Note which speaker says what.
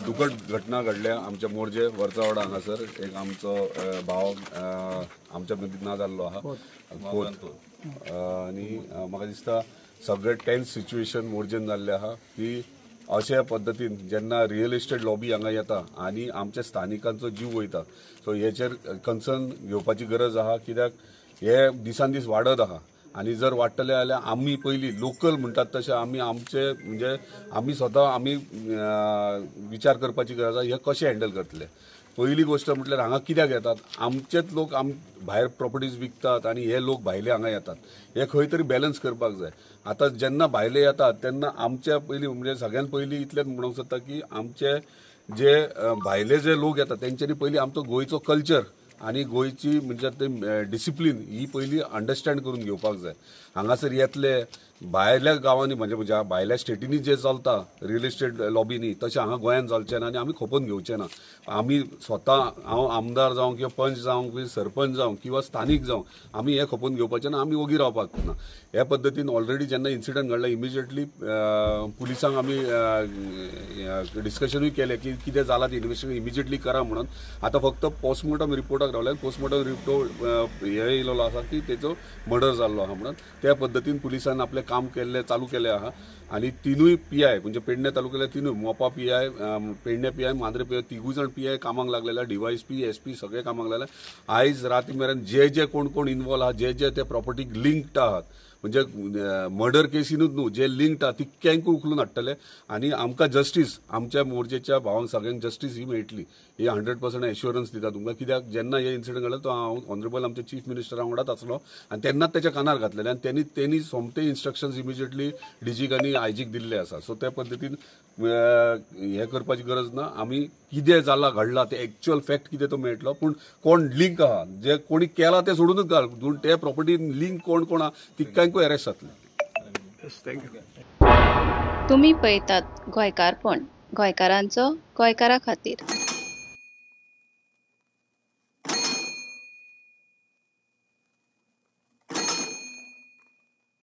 Speaker 1: दुखद घटना घडल्या आमच्या मोरजे वरचावाडा हांगासर एक आमचो भाव आमच्या मदीं ना जाल्लो आहा खोत. आनी म्हाका दिसता सगळें टेन्स सिच्युएशन मोरजेन जाल्लें आहा की अशा पद्दतीन जेन्ना रियल इस्टेट लॉबी हांगा येता आनी आमच्या स्थानिकांचो जीव वयता, सो हेचेर कन्सर्न घेवपाची गरज आहा. कित्याक हे दिसान दीस वाडत आहा आनी जर वाडटले जाल्यार आमी पयलीं लोकल म्हणटात तशें आमी आमचे म्हणजे आमी स्वता आमी विचार करपाची गरज आहा हे कशें हँडल करतले. पयली गोश्ट म्हटल्यार हांगा कित्याक येतात आमचेच लोक, भायर प्रॉपर्टीज विकतात आनी हे लोक भायले हांगा येतात, हे खंय तरी बॅलन्स करपाक जाय. आतां जेन्ना भायले येतात तेन्ना आमच्या पयलीं म्हणजे सगळ्यान पयलीं इतलेंच म्हणूंक सोदता की आमचे जे भायले जे लोक येतात तेंच्यांनी पयलीं आमचो गोंयचो कल्चर आनी गोंयची म्हणजे ते डिसिप्लीन ही पयलीं अंडरस्टँड करून घेवपाक जाय. हांगासर येतले भायल्या गांवांनी म्हणजे म्हणजे भायल्या स्टेटींनी जे चलता रियल इस्टेट लॉबींनी तशें हांगा गोंयांत चलचें ना आनी आमी खपोवन घेवचें ना. आमी स्वता हांव आमदार जावं किंवा पंच जावं किंवा सरपंच जावं किंवा स्थानीक जावं आमी हें खपोवन घेवपाचें ना, आमी ओगी रावपाक ना. ह्या पद्दतीन ऑलरेडी जेन्ना इन्सिडंट घडला इमिजिएटली पुलिसांक आमी डिस्कशनूय केलें की कितें जालां तें इन्वेस्टिगेशन इमिजिएटली करा म्हणून. आतां फक्त पोस्टमॉर्टम रिपोर्टाक रावल्यान पोस्टमॉर्टम रिपोर्ट हे येयलेलो आसा की तेचो मर्डर जाल्लो आहा म्हणून त्या पद्दतीन पुलिसान आपलें काम केल्लें चालू केलें आहा. आनी तिनूय पी I म्हणजे पेडणे तालुक्यातले तिनूय Mopa P I, Pedne P I, Mandrem P I तिगूय जाण पी I कामाक लागलेले, डीवायएसपी एसपी सगळे कामाक लागले. आयज राती मेरेन जे जे कोण कोण इनवॉल्व आहा, जे जे ते प्रॉपर्टीक लिंक्ड आहात म्हणजे मर्डर केसीनूच न्हू जे लिंक्ड आहा तितक्यांकूय उखलून हाडटले आनी आमकां जस्टीस आमच्या मोरजेच्या भावांक सगळ्यांक जस्टीस ही मेळटली ही 100% एश्युरन्स दिता तुमकां. कित्याक जेन्ना हे इन्सिडंट घडलो तो हांव ऑनरेबल आमचे चीफ मिनिस्टरा वांगडाच आसलो आनी तेन्नाच तेच्या कानार घातलेले आनी तेणी सोमते इन्स्ट्रक्शन्स इमिजिएटली डीजीक आनी आयजीक दिल्ले आसा. सो त्या पद्दतीन हें करपाची गरज ना. आमी कितें जालां घडलां तें एक्च्युअल फॅक्ट कितें तो मेळटलो, पूण कोण लिंक आहा जे कोणी केला तें सोडूनच घाल, पूण ते प्रॉपर्टीन लिंक कोण कोण आहा तितक्यांकूय अरेस्ट जातले.
Speaker 2: तुमी पळयतात गोंयकारपण, गोंयकारांचो गोंयकारा खातीर.